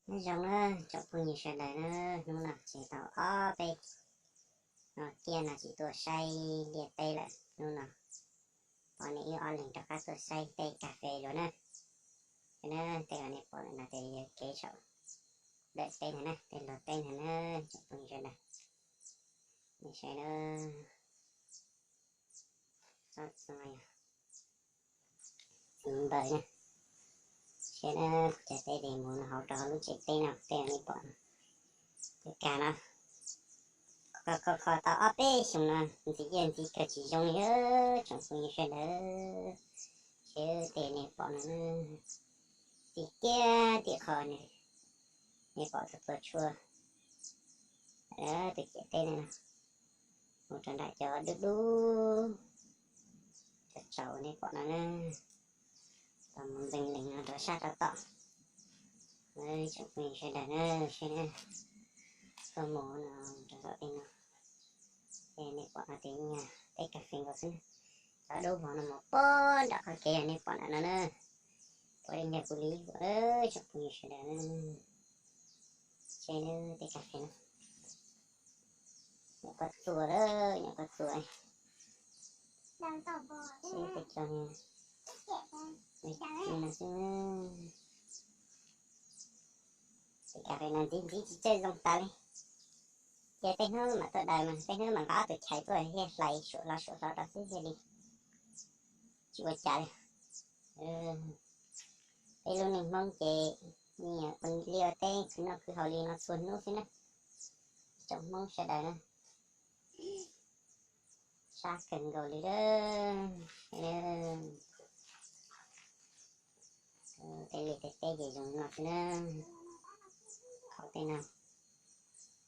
Nyob zoo na tsoom phooj ywg sawv daws na, hnub no tseem tau ob peb no kiag no tsis tuaj saib liaj teb lawm, hnub no pom nej wb ob leeg rov qab tuaj saib tej kas fes dua na. Ces na tej uas nej pom ntawm no ces yog kev saum dawm teb ntag na, tej luag teb ntag na, tsoom phooj ywg sawv daws. Nej saib na, tsob txua yog txiv npawg na. Saib na, kuv cov teb tes mus no hauv rau hauv lub tsev teb no, tej uas nej pom no, tej kas no kho kho kho tau ob peb xyoos no ntxiv ciaj ntxiv kawg tsis zoo li, tsoom phooj ywg sawv daws. Saib tej uas nej pom no, ntxiv kiag tim qho nej pom tus tua tshuaj, tus ciam teb no, mus rau nram cov dub dub, cov tsaus nej pom no na, los mus npeeg lees no rau sab rau tom. Tsoom phooj ywg sawv daws na, saib na, tuaj mus no rau tom tej no, ces nej pom no ces nyuag teb kas fes nkaus xwb na. Cov dub vog no mus puag nram qhov kev nej pom nram no na, puag deb ntawm kuv li, tsoom phooj ywg sawv daws na. Saib na, tej kas fes no, nyuam qhuav txuas lawm, nyuam qhuav txuas. Saib tej cov no xwb. Tej kas fes no ntxiv ntxiv tsis txawj zoo tas li. Ces tej hnub mam tuaj daws mas tej hnub mam nqa ob tug chais tuaj thiaj hlais suam hlo suam hlo rau xwb thiaj li tsis ua cas li. Peb lub neej Hmoob ces yeej ua liaj ua teb khwv noj khwv haus li no txhua hnub xwb na, tsoom Hmoob sawv daws na. Sab kawg nkaus li lawm. Tej liaj tej teb ces zoo no xwb na. Hauv tej no,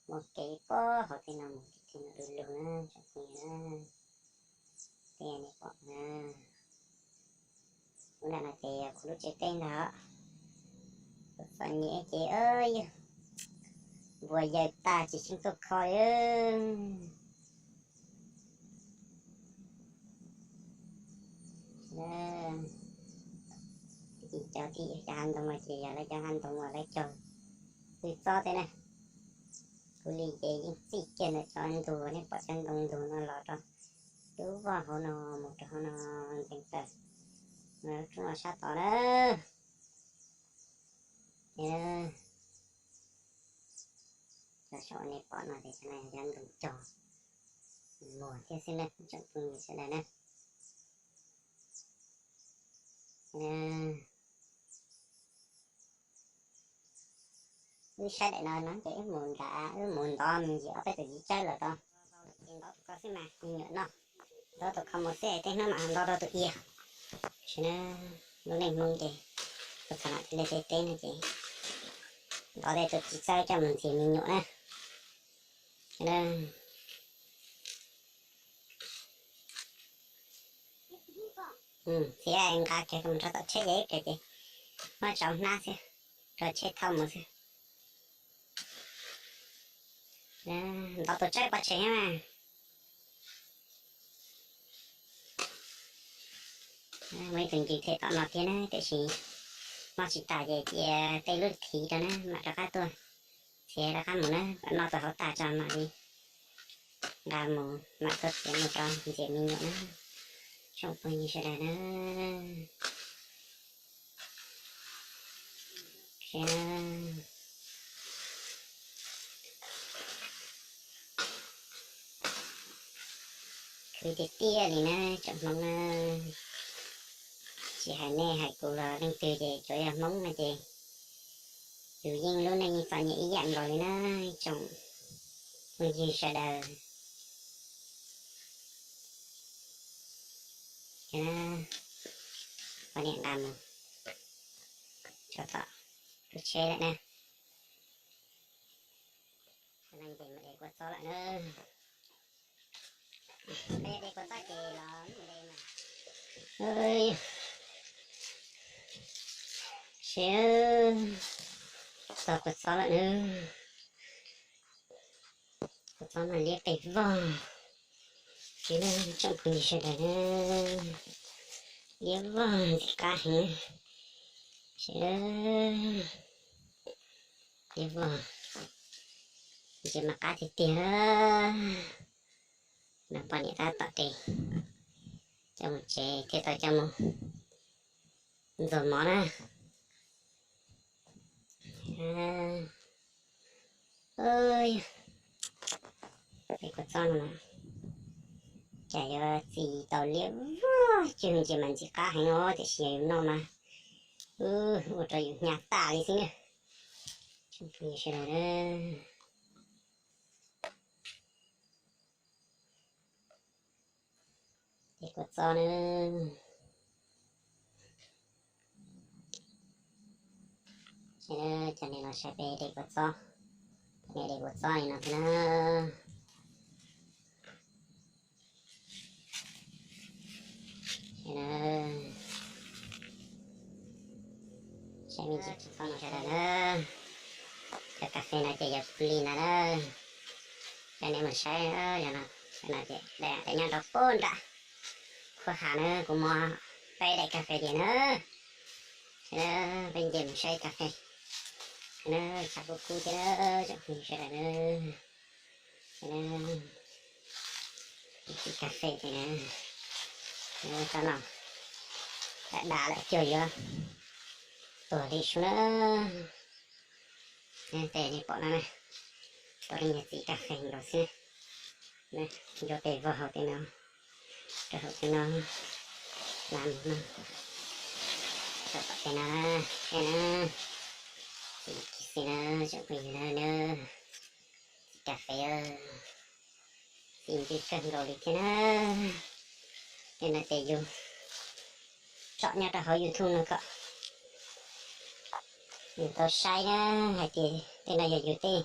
muaj kev pob hauv tej no mus tim tej no du lug na, tsoom phooj ywg na. Tej nej pom na, lub nram no ces yog kuv lub tsev teb ntag. Kuv txom nyem ces yawg npuas yaws tag tsis xyeej tuaj kho li. Cov thib cov hav ntoo no ces yog lawv cov hav ntoo uas lawv cog pw txob tej na. Kuv li ces yeej txij kiag ntawm cov ntug, nej pom cov ntoo ntug no los rau lub vaj hauv no mus rau hauv no ntees taws no lub roob no sab tod na. Cov saum nej pom no ces cov no yog cov ntoo cog muag thiab xwb na, tsoom phooj ywg sawv daws na. Wb saib daim no no ces wb mus nram, wb mus ntov me ntsis ob peb tus txiv tsawb lawm tau. Ces ntov tus ko xwb mas me nyuam noj, ntov tus ko mus xwb tej hnub mam nto rau tus ia. Lub neej Hmoob ces tus txog nam thiaj li tej teb no ces ntov tej tus txiv tsawb coj mus ntxias me nyuam na. Txiav nqa kiag mus rau tom tsheb ces ib pliag ces muab tsau hnab xwb, rau tsheb thauj mus xwb. Ntov tus tsawb pov tseg thiab mas. Muaj ib tug ncws them tom no thiab na, tiam sis noj tsis tas ces cia tej lub thiv rau na mam rov qab tuaj txiav rov qab mus na, kom noj tus hauv tas tso mam li nqa mus mam tuaj txiav mus rau ntxias me nyuam na, tsoom phooj ywg sawv daws na. Khwv tiag tiag li na tsoom Hmoob na, tsis hais nej hais kuv los leej twg ces tsuas yog Hmoob no ces yus yeej lub neej yeej txom nyem ib yam nkaus li na tsoom phooj ywg sawv daws. Poj niam nqa mus rau tom lub tsheb lawm na. Ces de kua txob lawm na. De kua txob ces los de mas. Seb, txog kua txob lawm na. Kua txob mas liab pes vog. Seb na tsoom phooj ywg sawv daws na, liab vog ntxim qab heev. Seb, Dej vog, ntses mas qab tiag tiag. No poj niam tab tom de coj mus tsev thiaj tau coj mus ntxuag mov na. Dej kua txob no mas cas yuav txi tau liab vog, cog ntses mas ntxim qab heev os, tiam sis yog yus noj mas ua rau yus hnyav tas li xwb na. Sawv daws na, dej kua txob na. Cov neeg los saib peb dej kua txob, peb dej kua txob li no thiab na. Saib me ntsis kua txob no sawv daws na. Cov kas fes no ces yog plig ntag na. Cov nej mus saib, yog no, no ces daim nyob rau pem nram Khuab Hav na, kuv muab peb daim kas fes tiag na. Peb nce mus saib kas fes na, tshav kub kub thiab tsoom phooj ywg sawv daws na. Txiv kas fes tiag na, tsob no dam dam lawm cuag yuav tuag li sub na. Tej nej pom no na, tau ib nyuag txiv kas fes nkaus xwb. Ncuav pes vog hauv tej no, rau hauv tej no, hnav mus no, rau tom tej no thiab na. Txiv kiag xwb na, tsoom phooj ywg na, txiv kas fes txi ntws kawg nkaus li thiab na. Tej no ces yus tsom nyob rau hauv YouTube no kom yus tau saib na, hais tias tej no yog yus tej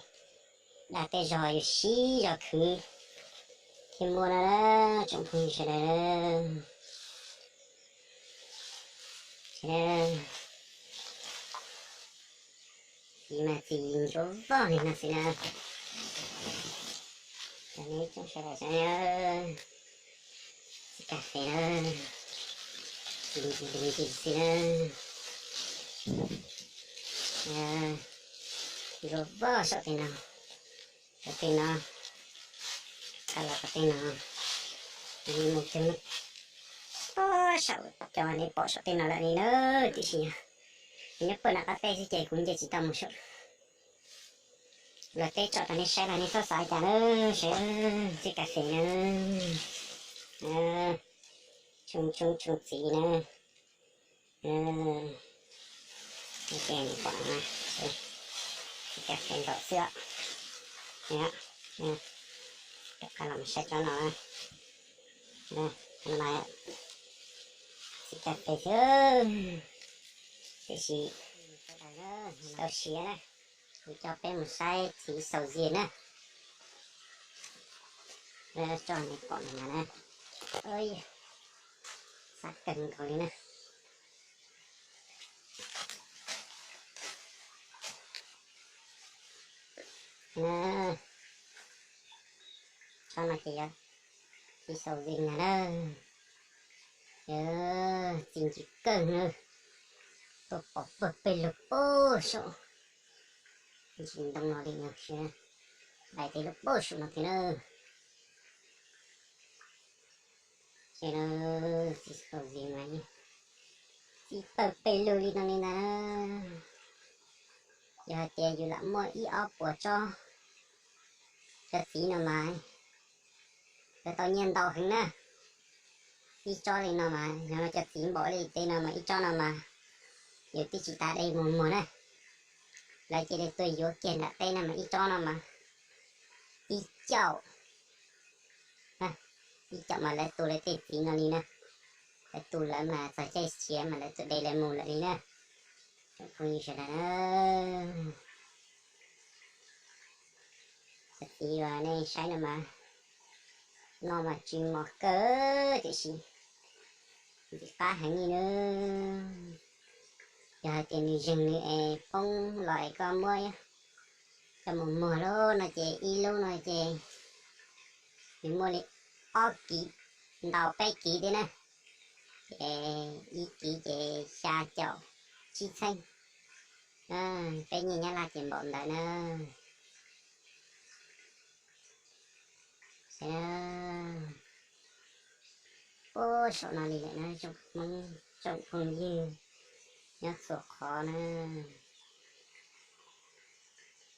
dag tej zog yus siv zog khwv thiaj muaj no na, tsoom phooj ywg sawv daws. Txiv mas txi ntsuav vog li no xwb na. Cov nej tsoom sawv daws saib, txiv kas fes na, txi ntsuav ntsuav xwb na. Ntsuav vog saum tej no, saum tej no, qab los saum tej no, mus cog no, saum cov nej pom saum tej no lawm li na. Tiam sis nyob pem nram qab teb xwb ces kuv nce tsis tau mus saum. Luag teb tsom rau nej saib los nej txhob xav cas na, saib txiv kas fes na, tshoob tshoob tshoob txiv na. Ces nej pom no, txiv kas fes nkaus xwb os. Rov qab los saib tsob no, txiv kas fes xwb, tiam sis tau siav na. Kuv coj peb mus saib txiv xaus zias na. Tsob nej pom no na, xab kawg nkaus li na. Tsob no ces yog txiv xaus zias na, txi ntsis kawg na, tuaj pom pawg pes lug pem saum ntsis ntoo no li no, dai tej lub pem saum no thiab na. Ces no txiv xaus zias mas txi pawg pes lug li no li ntag. Yog hais tias yus lam muaj ib ob puas tsob cov txiv no mas yuav tau nyiaj ntau heev na. Ib tsob li no mas yog no cov txiv npaum li tej no mas ib tsob no mas yus twb tsis tas de mus muag na. Lawv cia li tuaj yuav kiag nram teb no mas ib tsob no mas ib caum, ib caum mas lawv tu lawv tej txiv no li na. Lawv tu lawv mas txog caij siav mas lawv txawm de lawv mus lawm li na. Tsoom phooj ywg sawv daws na, cov txiv uas nej saib no mas noj mas tsis mos kawg tiam sis ntxim qab heev li na. Yog hais tias nws zeeg nws es poob los es koj muab coj mus muag lub no ces ib lub no ces nws muaj li ob kiv ntau peb kiv thiab na. Ces ib kiv ces xya caum tsib txheeb. Peb nyiaj Nyab Laj ces npaum ntawd na. Saib na, puag saum no li lawm na tsoom Hmoob tsoom phooj ywg nyob txhua qhov na.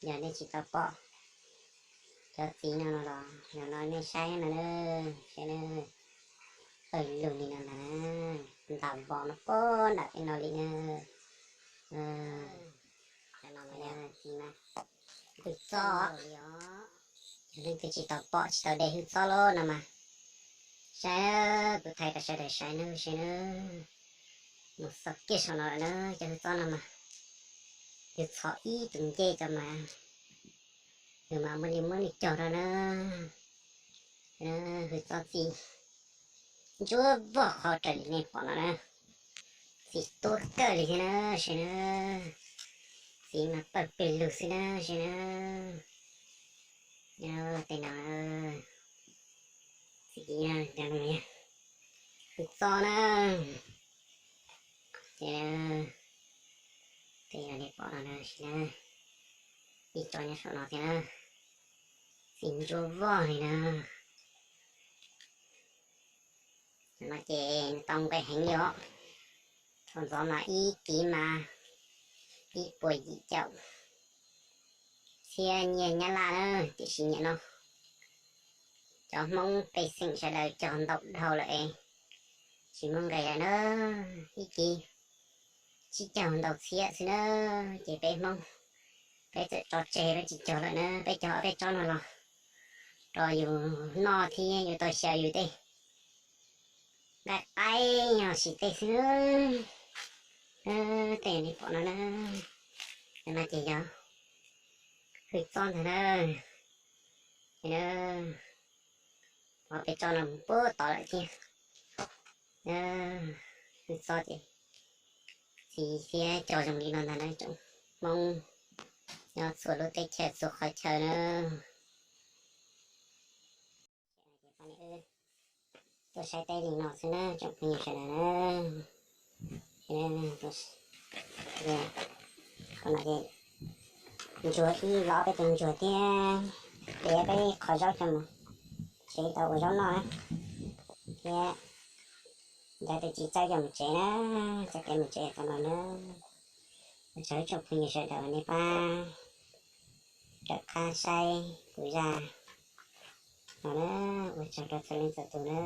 Yog nej tsis tau pom cov txiv no no los yog no nej saib no na, saib na, pawg lug li no ntag na, ntas vos no puag nram tej no li na. Hwj txob, yog leej twg tsis tau pom tsis tau de hwj txob lawm no mas, saib, kuv thaij rau sawv daws saib na, saib na, mus txog kiag saum no lawm na, cov hwj txob no mas yus txhom ib tus ncej cov mas yus mam muab li muab nws cog rau na. Hwj txob txiv ntsuab vog qhov raws li nej pom no na, txiv tuab kawg li thiab na, saib na, txiv mas pawg pes lug xwb na, saib na. Tej no, txiv, hwj txob na. Ces tej no nej pom no na, saib na, ib tsob nyob saum no thiab na, txiv ntsuab vog li na. No ces tau nqe heev li os. Thaum ntxov mas ib kiv mas ib puas yim caum txhiab nyiaj Nyab Laj na, tiam sis nim no cov Hmoob pej xeem sawv daws cog ntau dhau lawm es tsis muaj nqe lawm na. Ib kiv tsib caug ntau txhiab xwb na, ces peb Hmoob peb txawm tso tseg peb tsis cog lawm na, peb cog ob peb tsob no los rau yus noj thiab yus tau xyaw yus tej nqaij qaib yog sim tej xwb na. Tej nej pom no na, no ces yog hwj txob ntag na. Ob peb tsob no mus puag tod lawm thiab. Hwj txob ces txiv thiab cog zoo li no ntag na tsoom Hmoob nyob txhua lub teb chaws txhua qhov chaw na. Tuaj saib teb li no xwb na tsoom phooj ywg sawv daws na. Qhov no ces ntsuag ib lov peb tus ntsuag thiab, tiav peb qhov zaub coj mus tsev tau ua zaub noj na, thiab ncav tus txiv txawb coj mus tsev na, txawb kev mus tsev tau no na. Ua tsaug tsoom phooj ywg sawv daws nej pab kawm qab saib kuv zaj no na, ua tsaug rau txhua leej txhua tus na.